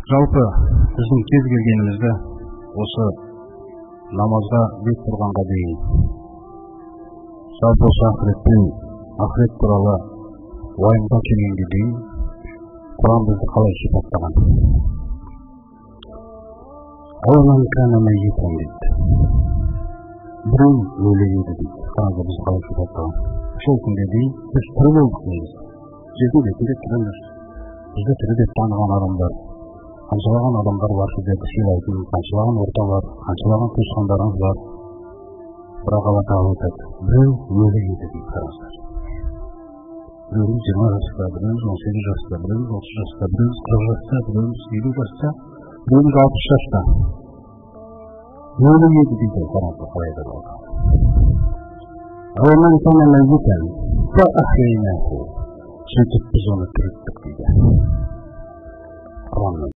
Жалпы біздің кез келгенімізді осы намазға бет бұрғанға дейін жалпы осы ақыреттен, ақырет туралы уайымға келгенге дейін Құран бізді қалай сипаттаған? Дейді. Біреу өлі еді дейді. Қараңыздар, бізді қалай сипаттаған? Сол күнге дейін біз тірі болдық негізі. Жердің бетінде тіріміз. Бізді тірі деп таныған адамдар, қаншалаған адамдар бар сіздерді сыйлайтын, қаншалаған орта бар, қаншалаған туысқандарыңыз бар. Бірақ Алла Тағала айтады, біреу өлі еді дейді. Қараңыздар. Біреуіміз 20 жаста, біреуіміз 18 жаста, біреуіміз 30 жаста, біреуіміз 40 жаста, біреуіміз 50 жаста, біреуіміз 60 жаста. Өлі еді дейді. Қараңыздар, қалай айтады Алла Тағала. Сөйтіп біз оны тірілттік дейді. Құранның